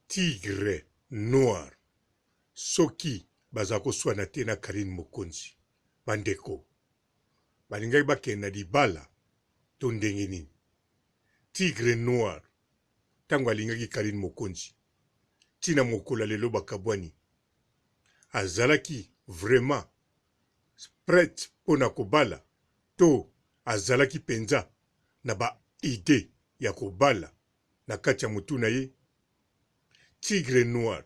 Tigre noir soki baza koswana te na Carine Mokonzi ba ndeko balingaki bakende na libala to ndenge nini? Tigre noir tango alingaki Carine Mokonzi ti na mokolo ya lelo bakabwani azalaki vraiment pret pona kobala to azalaki penza na ba idees ya kobala na kati ya mutu na ye? Tigre noir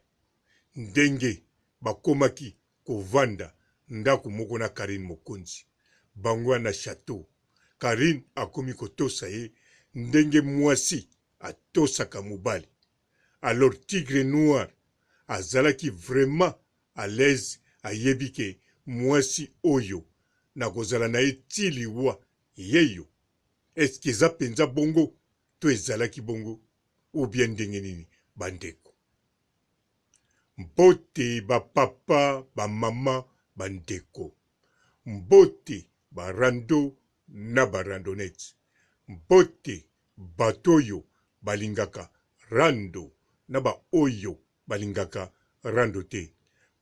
ndenge bakomaki kovanda ndaku moko na Carine Mokonzi bango wana na chateau Carine akomi kotosa ye ndenge muasi atosaka mobali alors Tigre noir azalaki vraiment à l'aise ayebi ke muasi oyo nakozala na ye ti liwa yeyo est ce que eza penza bongo to ezalaki bongo ou bien ndenge nini ba ndeko? Mbote ba papa, ba mama, ba ndeko. Mbote ba rando na ba randonnettes. Mbote bato oyo balingaka rando na ba oyo balingaka rando te.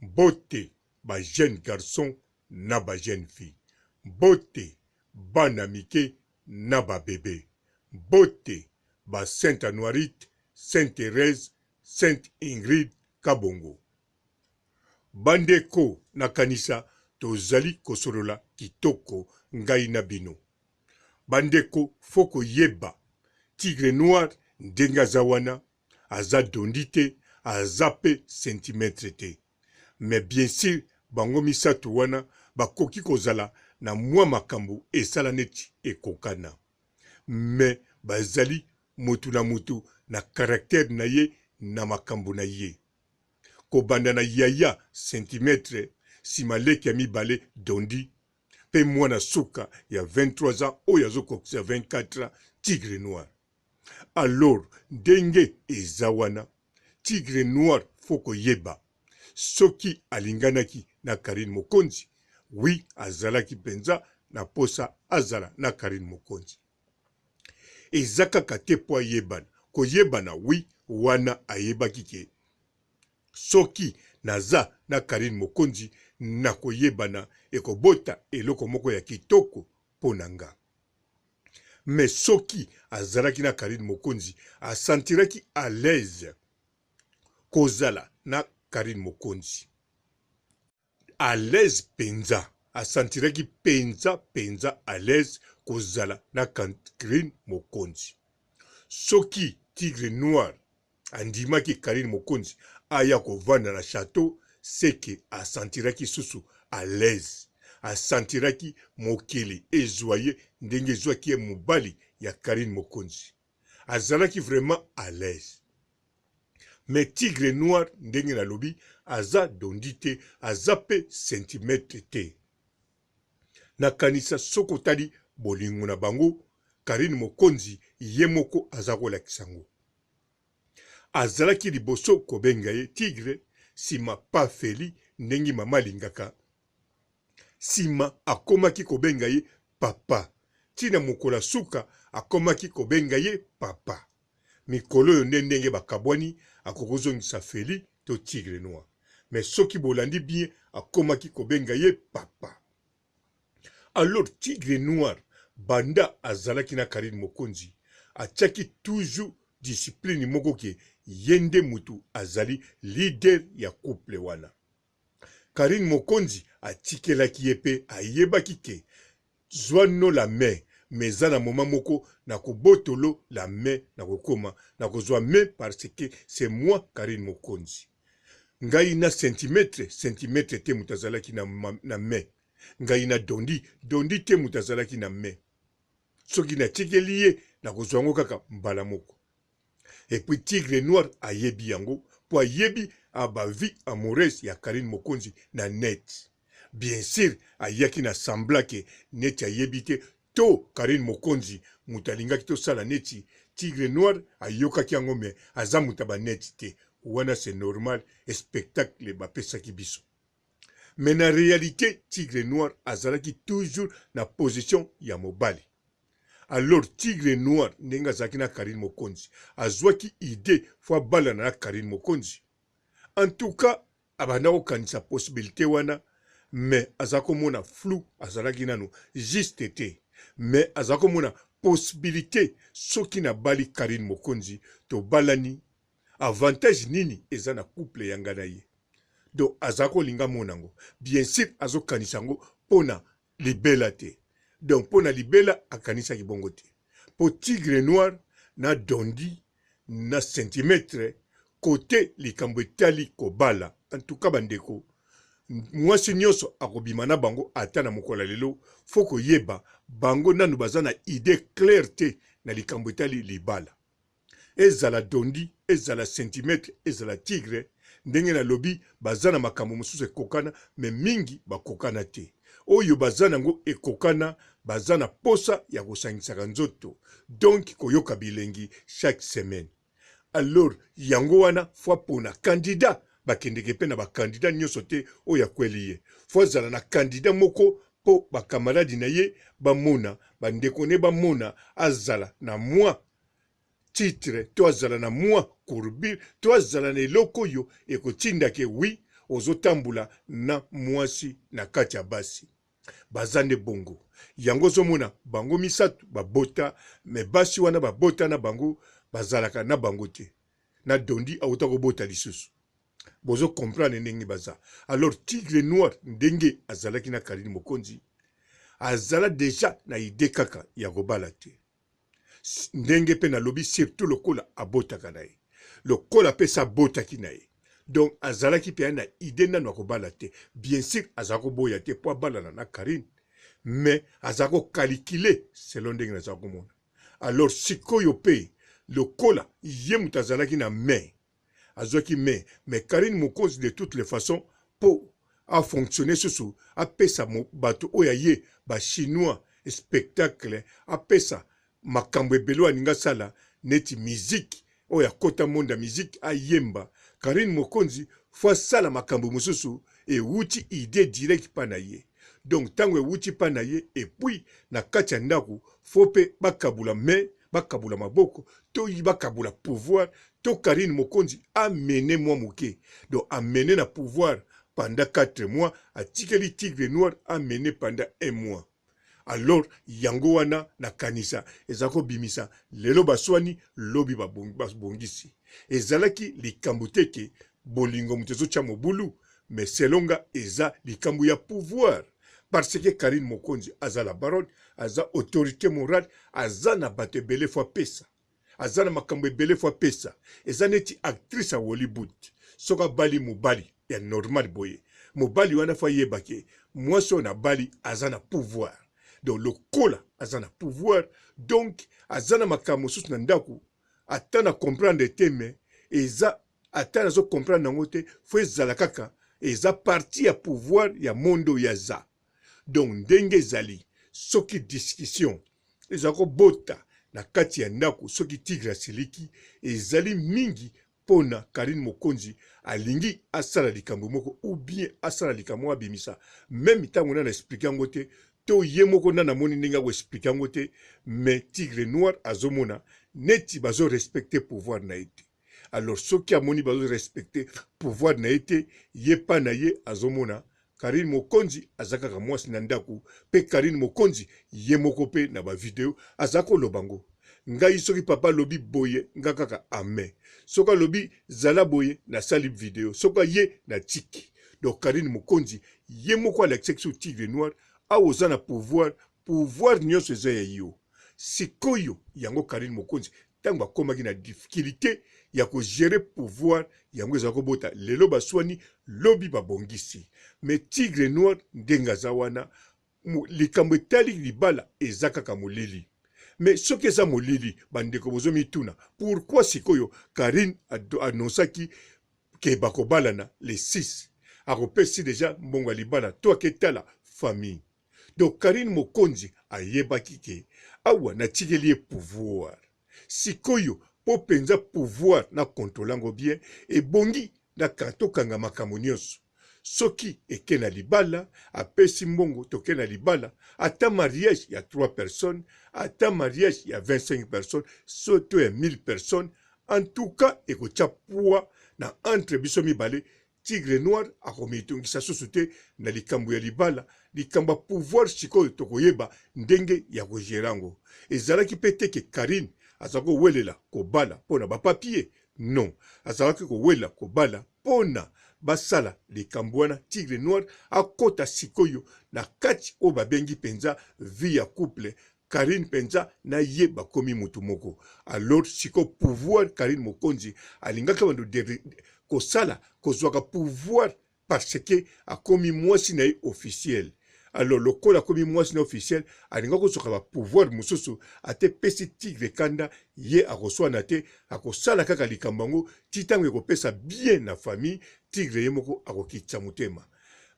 Mbote ba jeunes garçons na ba jeunes filles. Mbote bana mike na ba bebe. Mbote ba Sainte Anuarite, Sainte Therèse, Sainte Ingrid Kabongo. Ba ndeko nakanisa tozali kosolola kitoko ngai na bino. Ba ndeko faut koyeba Tigre noir ndenge aza wana aza dondi te aza pe centimetre te mais bien sur bango misatu wana bakoki kozala na mua makambu esala neti ekokana mais bazali mutu na mutu na caractère na ye na makambu na ye kobanda na yaya centimetre sima leki ya mibale dondi pe muana suka ya 23 ans oyo azokokisa 24 ans tigre noir Alors ndenge eza wana tigre noir faut koyeba soki alinganaki na Carine Mokonzi oui azalaki penza na posa azala na Carine Mokonzi eza kaka te po ayebana koyebana oui wana ayebaki ke soki naza na Carine Mokonzi nakoyebana ekobota eloko moko ya kitoko po na nga. Mais soki azalaki na Carine Mokonzi a sentiraki à l'aise kozala na Carine Mokonzi. À l'aise penza, a sentiraki penza penza à l'aise kozala na Carine Mokonzi. Soki Tigre Noir andimaki Carine Mokonzi aya kovanda na chateau ce que a sentiraki susu à l'aise, a sentiraki mokili ezua ye ndenge ezuaki ye mobali ya Carine Mokonzi. Azalaki vraiment à l'aise. Mais Tigre Noir ndenge nalobi aza dondi te, aza pe centimetre te. Nakanisa soki otali bolingo na bango Carine Mokonzi ye moko aza kolakisa ngo. Azalaki liboso kobenga ye tigre sima pa Feli ndenge mama alingaka sima akomaki kobenga ye papa ti na mokolo ya suka akomaki kobenga ye papa. Mikolo oyo nde ndenge bakabwani akoki kozongisa Feli to tigre noir mais soki bolandi bien akomaki kobenga ye papa. Alors tigre noir banda azalaki na Carine Mokonzi atiaki toujours discipline moko ke ye nde mutu azali leader ya couple wana. Carine Mokonzi atikelaki ye pe ayebaki ke zwa no la main mais eza na moment moko nakobotolo la main nakokoma nakozwa main parce que c'est moi Carine Mokonzi. Ngai na centimetre centimetre te moto azalaki na, na main ngai na dondi dondi te moto azalaki na main soki natikeli ye nakozwa yango kaka mbala moko et puis tigre noir ayebi yango mpo ayebi a ba vie amoureuse ya Carine Mokonzi na net bien sur ayaki na semblant ke neti ayebi te to Carine Mokonzi moto alingaki tosala neti tigre noir ayokaki yango mais aza moto ya ba net te wana c'est normal spectacle bapesaki biso mais na realite tigre noir azalaki toujours na position ya mobali. Alors Tigre Noir ndenge azalaki na Carine Mokonzi azwaki idee faut abalana na Carine Mokonzi. En tout cas abanda kokanisa possibilite wana mais aza komona flou, azalaki nanu juste te mais aza komona possibilite soki nabali Carine Mokonzi tobalani avantage nini eza na couple ya nga na ye. Donc aza kolinga amona yango bien sur azokanisa yango pona libela te. Donc pona libela akanisaki bongo te po tigre noir na dondi na centimetre cote likambo etali kobala en tout cas ba ndeko muasi nionso akobima na bango ata na mokolo ya lelo faut koyeba bango nanu baza na idee claire te na likambo etali libala. Ezala Dondi, ezala Centimetre, ezala Tigre, ndenge na lobi baza na makambo mosusu ekokana mais mingi bakokana te. Oyo baza nango ekokana baza na posa ya kosangisaka nzoto donc koyoka bilengi chaque semaine. Alors yango wana faut apona candidat, bakendeke pe na ba candidat nionso te oyo akweli ye. Faut azala na candidat moko po ba camarades na ye bamona, ba ndeko ne bamona azala na mua titre to azala na mua courbure to azala na eloko oyo ekotinda ke oui ozotambula na muasi na kati ya basi. Baza nde bongo. Yango ozomona bango misatu babota mais basi wana babota na bango bazalaka na bango te. Na Dondy awuta kobota lisusu. Bozo comprendre ndenge baza. Alors Tigre Noir ndenge azalaki na Carine Mokonzi azala dejà na idee kaka ya kobala te. Ndenge pe nalobi surtout lokola abotaka na ye. Lokola pe esi abotaki na ye. Donc azalaki penza na idee nanu ya kobala te. Bien sur azala koboya te po abalana na Carine mais azala ko calculer selon ndenge naza komona. Alors sikoyo pe lokola ye mutu azalaki na main azwaki main mais Carine Mokonzi de toutes les façons po a fonctionner susu apesa bato oyo ya ye ba chinois spectacle apesa makambo ebele oyo alingi asala neti musique oyo akota monde ya musique ayemba Carine Mokonzi faut asala makambo mosusu ewuti idee direct pa na ye donc tango ewuti pa na ye et puis na kati ya ndaku faut pe bakabula main bakabola maboko to bakabola pouvoir to Carine Mokonzi amene mwa moke donc amene na pouvoir pendant 4 mois atikeli Tigre Noir amene pendant 1 mois alors yango wana nakanisa eza kobimisa lelo baswani lobi babongisi ezalaki likambo te ke bolingo moto ezotia mobulu mais selon nga eza likambo ya pouvoir parce que Carine Mokonzi aza la baronne, aza autorite morale, aza na bato ebele fo apesa, aza na makambo ebele fo apesa. Eza neti actrice ya Hollywood, soki abali mobali ya normal boye, mobali wana fo ayeba ke mwasi oyo nabali aza na pouvoir. Donc lokola aza na pouvoir, donc aza na makambo mosusu na ndako ata na comprendre te mais eza ata nazo comprendre yango te faut ezala kaka eza partie ya pouvoir ya monde oyo aza donc ndenge ezali soki discussion eza kobota na kati ya ndako soki tigre asiliki ezali mingi pona Carine Mokonzi alingi asala likambo moko ou bien asala likambo moko abimisa meme ntango nani explique yango te to ye moko nani amoni ndenge ako explique yango te mais tigre noir azomona neti bazo respecter pouvoir na ye te. Alors soki amoni bazo respecter pouvoir na ye te, ye pa na ye azomona Carine Mokonzi aza kaka mwasi na ndaku pe Carine Mokonzi ye moko pe na ba video aza koloba ngo. Ngai soki papa alobi boye nga kaka amen. Soki alobi zala boye nasali video soki aye na tiki. Donc Carine Mokonzi ye moko alakisaki biso tigre noir awa oza na pouvoir, pouvoir nionso eza ya yo. Sikoyo yango Carine Mokonzi tango akomaki na difficulite ya ko gerer pouvoir yango ezala kobota lelo baswani lobi babongisi mais tigre noir ndenge aza wana likambo etali libala eza kaka molili mais soki eza molili bandeko bozomituna pourquoi sikoyo Carine annoncaki ke bakobalana le 6 akopesi deja mbongo ya libala to aketala famille Donc Carine Mokonzi ayebaki ke awa natikeli ye pouvoir. Sikoyo po penza pouvoir na controler yango bien, ebongi na tokanga makambo nionso. Soki eke na libala, apesi mbongo toke na libala, ata mariage ya 3 personnes, ata mariage ya 25 personnes, so to ya 1000 personnes, en tout cas ekotia poids na entre biso mibale. Tigre Noir akomitungisa susu te na likambo ya libala, likambo ya pouvoir sikoyo tokoyeba ndenge ya ko gerer yango. Ezalaki pe te ke Carine aza kowelela kobala pona ba papiers, non, azalaki kowelela kobala pona basala likambo wana Tigre Noir akota sikoyo na kati oyo babengi penza vie ya couple, Carine penza na ye bakomi mutu moko alors sikoyo pouvoir Carine Mokonzi alingaki abando kosala kozwaka pouvoir parce que akomi mwasi na ye officiel alors lokola akomi mwasi na officiel alingaki kozwaka ba pouvoir mosusu ata epesi tigre kanda ye akoswana te akosala kaka likambo yango ti ntango ekopesa bien na famille tigre ye moko akokitisa motema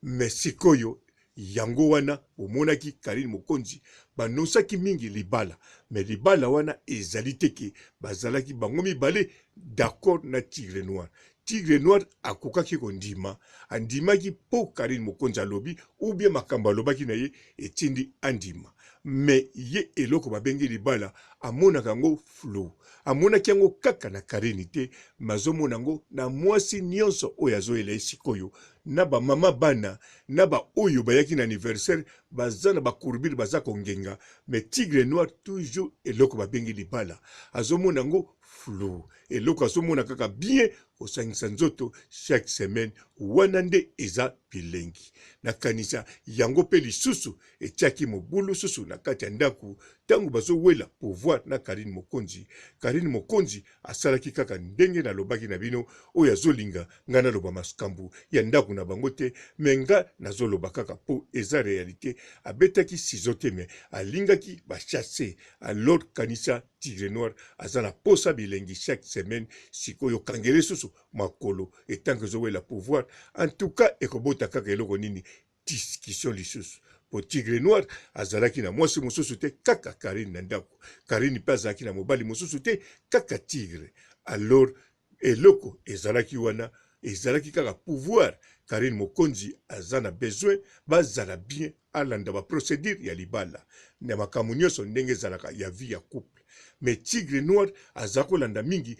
mais sikoyo Yango wana bomonaki Carine Mokonzi b'annoncaki mingi libala mais libala wana ezali te ke bazalaki bango mibale d'accord na Tigre Noir. Tigre Noir akokaki kondima, andimaki po Carine Mokonzi alobi ou bien makambo alobaki na ye etindi andima. Mais ye eloko babengi libala amonaka yango flou. Amonaki yango kaka na Carine te mais azomona yango na mwasi nionso oyo azoyela ye sikoyo na ba mama bana na ba oyo bayaki na anniversaire baza na ba courbure baza kongenga mais tigre noir toujours eloko babengi libala azomona yango flou eloko azomona kaka bien kosangisa nzoto chaque semaine wana nde eza bilengi nakanisa yango pe lisusu etiaki mobulu susu na kati ya ndaku tangu bazowela pouvoir na Carine Mokonzi Carine Mokonzi Asalaki kaka ndenge nalobaki na bino oyo azolinga nga naloba maskambu ya ndaku na bango te mais nga nazoloba kaka po eza realite abetaki ciseaux te mais alingaki ba chasse alors kanisa tigre noir aza na posa bilengi chaque semaine sikoyo kangele susu makolo etanke ozowela pouvoir en tout cas ekobota kaka eloko nini discussion lisusu po tigre noir azalaki na mwasi mosusu te kaka Carine na ndako Carine pe azalaki na mobali mosusu te kaka tigre alors eloko ezalaki wana ezalaki kaka pouvoir Carine Mokonzi aza na besoin bazala bien alanda ba procedure ya libala na makambo nyonso ndenge ezalaka ya vie ya couple mais tigre noir aza kolanda mingi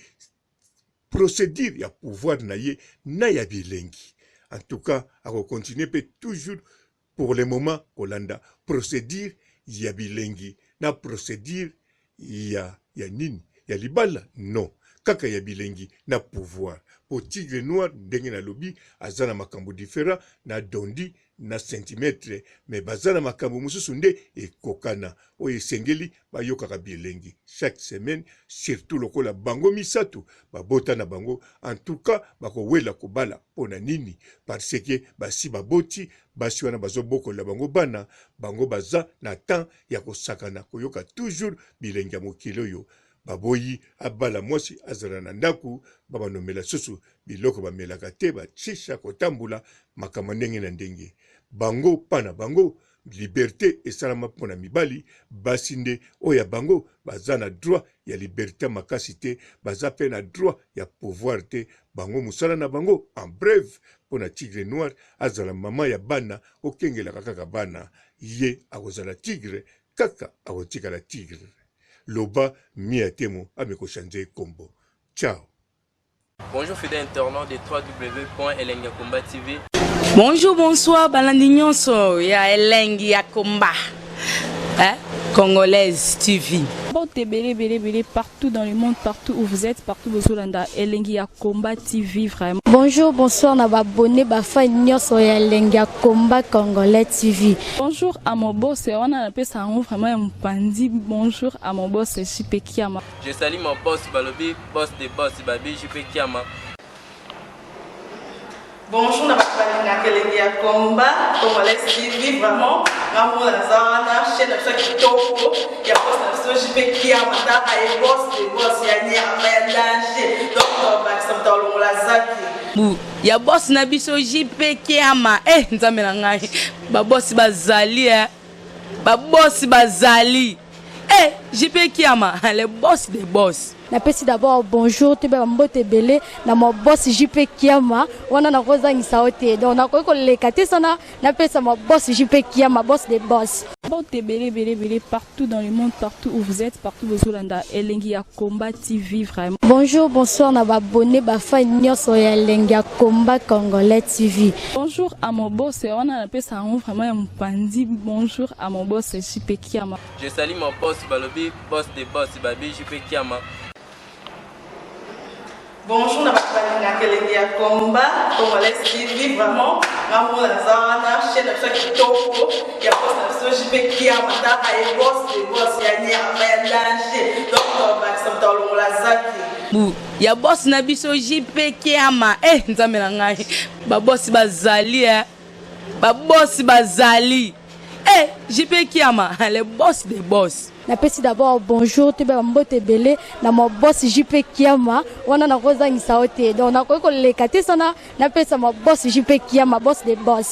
procedure ya pouvoir na ye na ya bilengi en tout cas ako continuer pe toujours pour le moment kolanda procedure ya bilengi na procedure ya ya nini ya libala non kaka ya bilengi na pouvoir po tigre noir ndenge nalobi aza na makambo different na dondi na centimetre mais baza na makambo mosusu nde ekokana oyo esengeli bayokaka bilengi chaque semaine surtout lokola bango misatu babota na bango en tout cas bakowela kobala pona nini parce que basi baboti basi wana bazobokolela bango bana bango baza na temps ya kosakana koyoka toujours bilengi ya mokili oyo baboyi abala mwasi azala na ndaku babanomela susu biloko bamelaka te ba chisha kotambula makambo ndenge na ndenge bango pa na bango liberte esalama mpo na mibali basi nde oyo ya bango baza na droit ya liberte makasi te baza pe na droit ya pouvoir te bango mosala na bango en breve mpo na tigre noir azala mama ya bana okengelaka kaka bana ye akozala tigre kaka akotikala tigre loba mia temo ameko changer kombo ciao Bonjour fidèle internaute de www.elengiyakomba.tv. Bonjour, bonsoir, balandi nyonso ya elengi ya komba. Hein? Congolaise TV. Mbote ebele ebele ebele partout dans le monde, partout où vous êtes, partout bozolanda elengi ya combat TV vraiment. Bonjour, bonsoir na ba abonné ba fan nyonso ya elengi ya combat congolais TV. Bonjour à mon boss, wana napesa yango vraiment ya mopanzi. Bonjour à mon boss JP Kiama. Je salue mon boss balobi boss de boss babi JP Kiama. Bonjour na bato balingaka elengi ya combat congolais TV vraiment nga moko naza wana chaîne na biso ya kitoko ya boss na biso JP Kiama tala ye boss de boss ya nyama ya danger donc tobakisa moto alongola zaki bu ya boss na biso JP Kiama eh nzambe na ngai ba boss bazali eh ba boss bazali eh JP Kiama le boss de boss. Napesi d'abord bonjour, toyeba bambote ebele na ma boss JP Kiama. Wana nakozangisa yo te, donc nakoki koleka te sana napesa ma boss JP Kiama, boss de boss. Mbote ebele ebele ebele partout dans le monde, partout où vous êtes, partout bozolanda Elengi ya Combat TV vraiment. Bonjour, bonsoir na baabonnés, bafans nyonso ya Elengi ya Combat Congolais TV. Bonjour à mon boss, wana napesa yango vraiment ya mopandi. Bonjour à mon boss JP Kiama. Je salue mon boss, balobi boss de boss, babi JP Kiama. Bonjour na bato balingaka Elengi ya Combat Congolais TV. Vraiment, nga moko naza wana, chaîne na biso ya kitoko ya boss na biso JP Kiama. Taka ye, boss de boss ya nyama ya danger. Donc tobakisa moto alongola zaki. Bu ya boss na biso JP Kiama. E Nzambe na ngai, babosi bazali e, babosi bazali e, JP Kiama, le boss de boss. Napesi d'abord bonjour, toyeba bambote ebele na ma boss JP Kiama. Wana nakozangisa yo te, donc nakoki koleka te sana napesa ma boss JP Kiama, boss de boss.